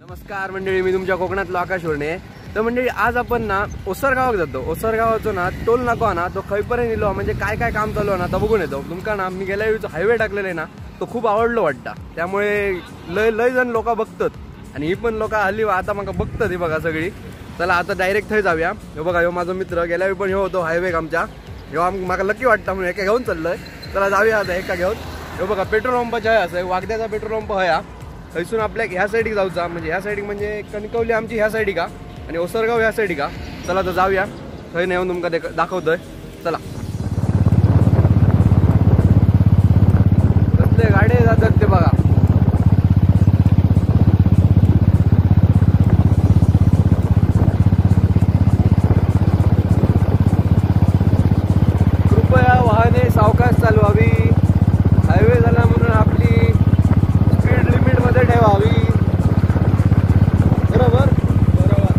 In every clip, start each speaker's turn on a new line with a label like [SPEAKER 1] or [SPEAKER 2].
[SPEAKER 1] नमस्कार मंडळी, मी तुमच्या कोकणातलो आकाश होरणे। तर मंडळी आज आपण ना ओसरगावाक जातो। ओसरगावाचो ना टोल नाको ना तो खंयपर्यंत इलो, म्हणजे काय काय काम चालू ना तो बघून येतो। तुमका ना मी गेल्या वेळी हायवे टाकलेले ना तो खूप आवडलो वाटता, त्यामुळे लय लय जण लोक बघतात आणि ही पण लोक हल्ली आता म्हाका बघतात ही बघा सगळी। चला आता डायरेक्ट थंय जाऊया। ह्यो बघा ह्यो माझो मित्र, गेल्या वेळी पण ह्यो होतो हायवे आमच्या, ह्यो म्हाका लकी वाटता म्हणून एका घेऊन चाललोय। चला जाऊया आता एका घेऊन। ह्यो बघा पेट्रोल पंपाच्या असं वागद्याचा पेट्रोल पंप हया, थंयसून आपल्या ह्या साईडीक जाऊचा, म्हणजे ह्या साईडीक म्हणजे कणकवली आमची ह्या साईडीक आणि ओसरगाव ह्या साईडीक। चला तर जाऊया थंय नेऊन तुमका दाखवतोय। चला कसले गाडे जातात ते बघा। कृपया वाहने सावकाश चालवावी, हायवे झाला म्हणून आपली स्पीड लिमिट मध्ये ठेवावी। बरोबर बरोबर।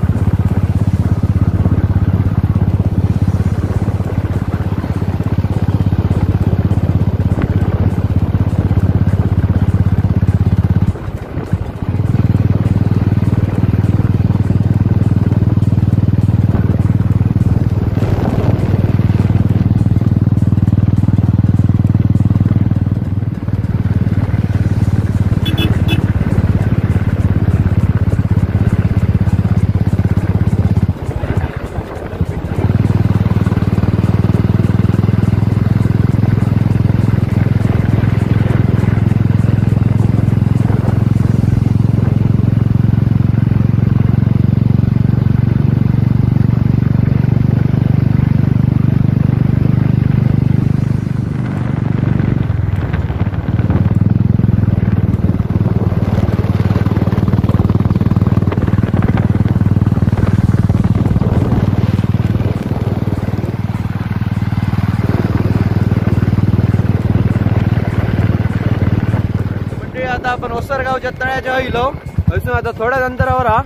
[SPEAKER 1] आता आपण ओसरगावच्या तळ्याच्या इलो, हयसून आता थोड्याच अंतरावर हा।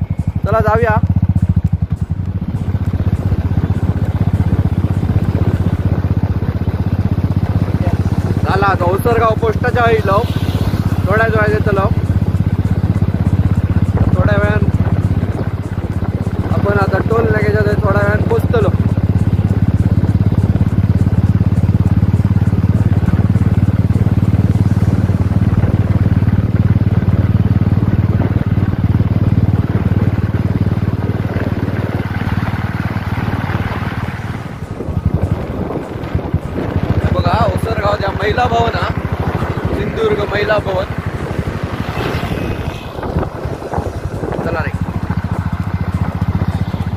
[SPEAKER 1] चला जाऊया। झाला आता ओसरगाव पोस्टाच्या इलो, थोड्याच वेळात येतलो। थोड्या वेळान आपण आता टोल नाक्याच्या थोड्या वेळान पोचतलो। महिला भवन हा सिंधुदुर्ग महिला भवन। चला रे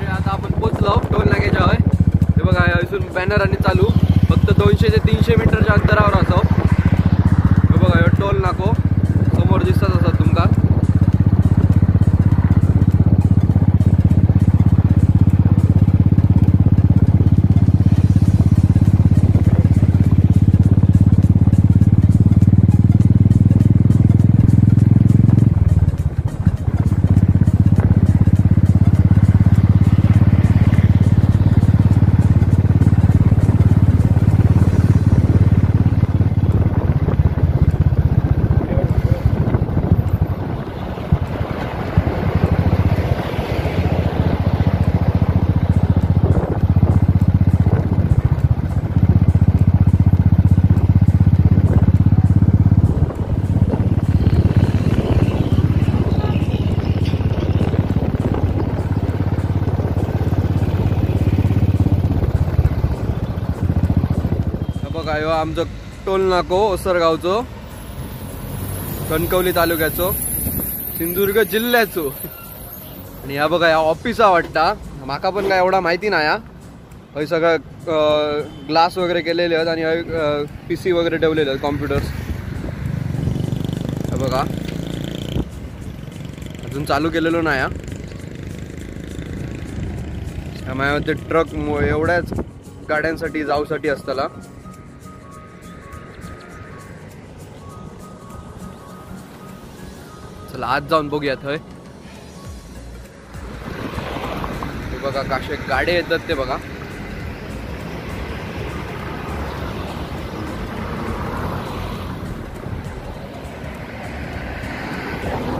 [SPEAKER 1] आता आपण पोचलो टोल नाक्याच्या। हे बघा इथून बॅनर आणि चालू, फक्त 200 ते 300 मीटरच्या अंतरावर असो। हे बघा हे टोल नाको समोर दिसत असत तुमका। बघा ह्यो आमचो टोल नाको ओसरगावचो, कणकवली तालुक्याचो, सिंधुदुर्ग जिल्ह्याचो। आणि ह्या बघा ह्या ऑफिसा वाटता, माका पण काय एवढा माहिती नाही। हय सगळं ग्लास वगैरे केलेले आहेत आणि हय पीसी वगैरे ठेवलेले आहेत, कॉम्प्युटर्स। बघा अजून चालू केलेलो नाही। माझ्या ट्रक एवढ्याच गाड्यांसाठी जाऊसाठी असताला। चला आज जाऊन बघूया थंय। बघा कसे गाडे येतात ते बघा।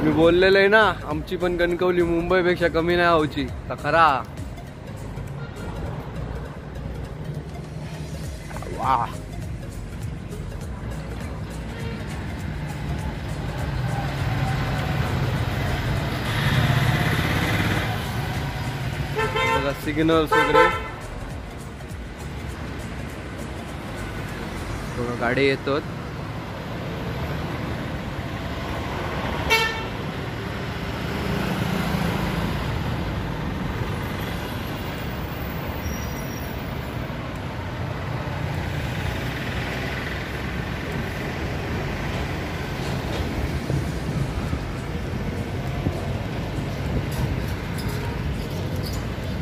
[SPEAKER 1] मी बोललेलं आहे ना, आमची पण कणकवली मुंबईपेक्षा कमी नाही होची तर खरा। वा बघा सिग्नल्स वगैरे, बघा गाडी येतात।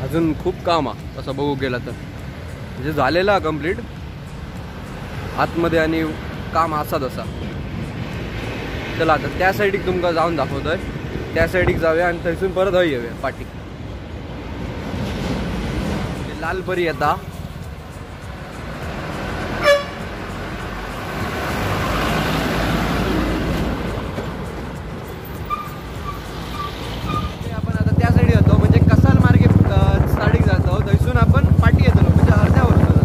[SPEAKER 1] अजून खूप काम आहे असं बघू गेला तर, म्हणजे झालेला कंप्लीट आतमध्ये आणि काम असा तसा। चला आता त्या साईडीक तुमका जाऊन दाखवतोय, त्या साईडीक जाऊया आणि थंयसून परत हय येऊया पाटी। लालपरी येता, आपण आता त्या साईड जातो म्हणजे कसाल मार्गे साईडीक जातो, थंयसून आपण पाटी येतलो म्हणजे अर्ध्यावर जातो।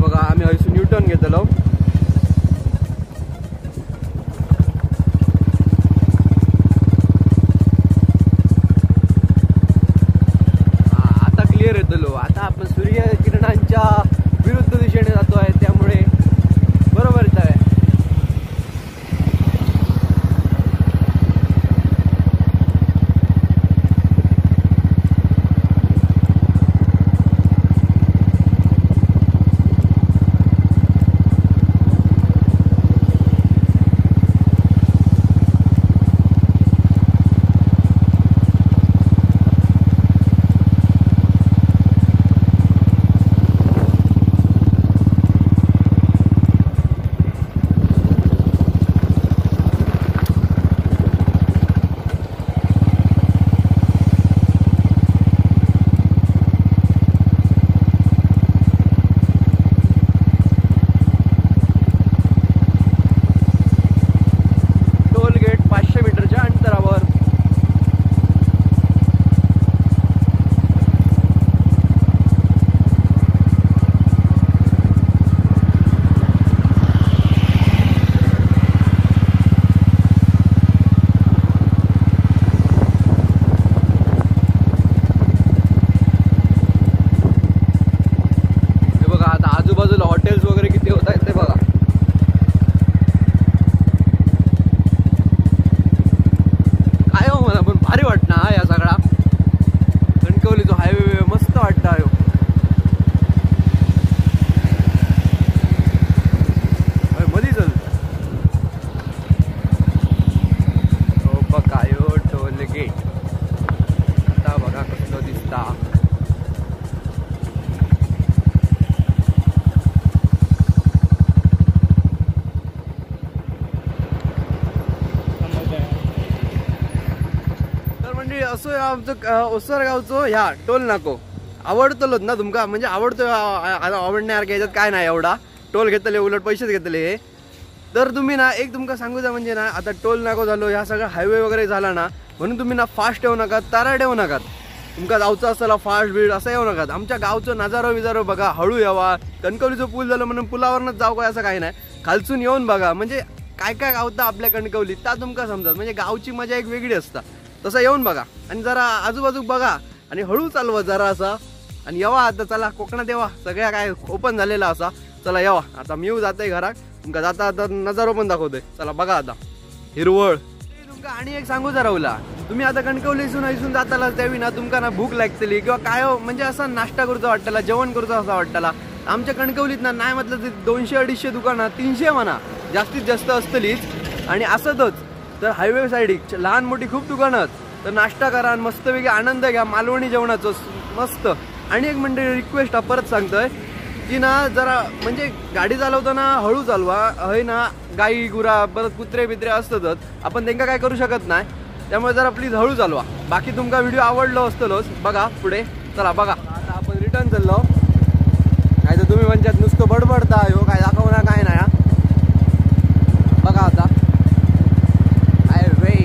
[SPEAKER 1] बघा घेतलो। आता क्लिअर येतलो, आता आपण सूर्य किरणांच्या विरुद्ध दिशेने जातो आहे त्यामुळे बरोबर येत आहे। गेट 500 मीटरच्या अंतरावर। हे बघा आता आजूबाजूला हॉटेल्स वगैरे किती होत आहेत ते बघा। काय हो मला पण भारी वाटणार या सगळा कणकवलीचा हायवे मस्त वाटतं हो। मधी चल बघा यो टोल गेट आता बघा कसलं दिसता। असो आमचं ओसर गावचो ह्या टोल नाको आवडतलोच ना तुमका, म्हणजे आवडतो आवडण्यासारखं याच्यात काय नाही, एवढा टोल घेतले उलट पैसेच घेतले हे। तर तुम्ही ना एक तुमका सांगूचा म्हणजे ना आता टोल नाको झालो ह्या सगळं हायवे वगैरे झाला ना, म्हणून तुम्ही ना फास्ट येऊ नका, ताराट येऊ नका, तुमका जायचं असला फास्ट बीड असं येऊ नका। आमच्या गावचं नजारो विजारो बघा, हळू यावा। कणकवलीचं पूल झालं म्हणून पुलावरनंच जाऊ काय असं काही नाही, खालसून येऊन बघा म्हणजे काय काय गावतं आपल्या कणकवलीत ता तुमका समजा, म्हणजे गावची मजा एक वेगळी असता। तसं येऊन बघा आणि जरा आजूबाजू बघा आणि हळू चालवा जरा असा आणि येवा आता चला कोकणात येवा, सगळ्या काय ओपन झालेला असा, चला येवा। आता मी जाते घरात, तुमका जाता आता नजारो पण दाखवतोय, चला बघा आता हिरवळ तुमका। आणि एक सांगू जरा उला, तुम्ही आता कणकवलीसून ऐसून जाताला त्यावेळी ना तुमका ना भूक लागतली किंवा काय म्हणजे असा नाश्ता करूचा वाटतला, जेवण करूचा असा वाटतला, आमच्या कणकवलीत ना नाही म्हटलं तरी 200-250 दुकानं, 300 म्हणा जास्तीत जास्त असतलीच आणि असतच। तर हायवे साईडीक लहान मोठी खूप दुकानं आहेत। तर नाश्ता करा आणि मस्तपैकी आनंद घ्या मालवणी जेवणाचं मस्त। आणि एक मंडळी रिक्वेस्ट परत सांगतोय की ना जरा म्हणजे गाडी चालवताना हळू चालवा, हय ना गाई गुरा परत कुत्रे बित्रे असतातच, आपण त्यांना काय करू शकत नाही, त्यामुळे जरा प्लीज हळू चालवा। बाकी तुमका व्हिडिओ आवडलो असतलोच बघा पुढे, चला बघा आता आपण रिटर्न चाललो, नाही तर तुम्ही म्हणतात नुसतं बडबडता हो काय दाखवणार काय नाही। बघा आता हायवे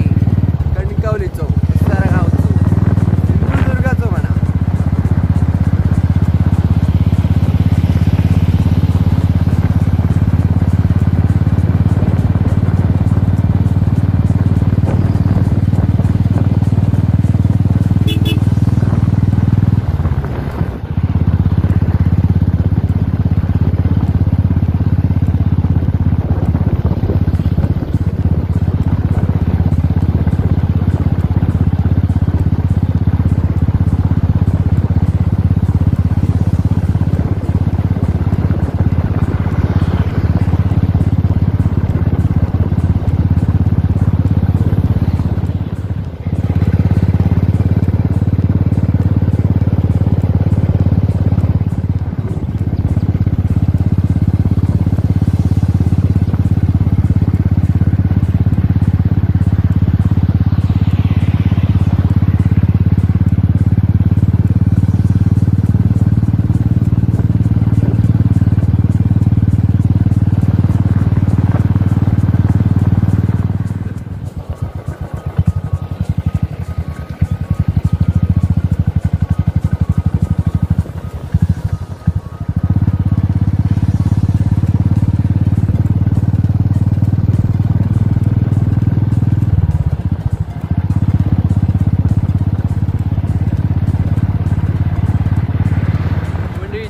[SPEAKER 1] कणकवलीचो सरगावचो सिंधुदुर्गाचो म्हणा।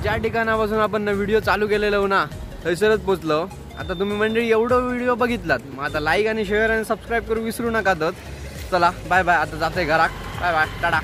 [SPEAKER 1] ज्या ठिकाणापासून आपण व्हिडिओ चालू केलेलो ना थंयसरच पोचलो। आता तुम्ही मंडळी एवढं व्हिडिओ बघितलात, मग आता लाईक आणि शेअर आणि सबस्क्राईब करू विसरू नका। तर चला बाय बाय, आता जाते घरात, बाय बाय, टाटा।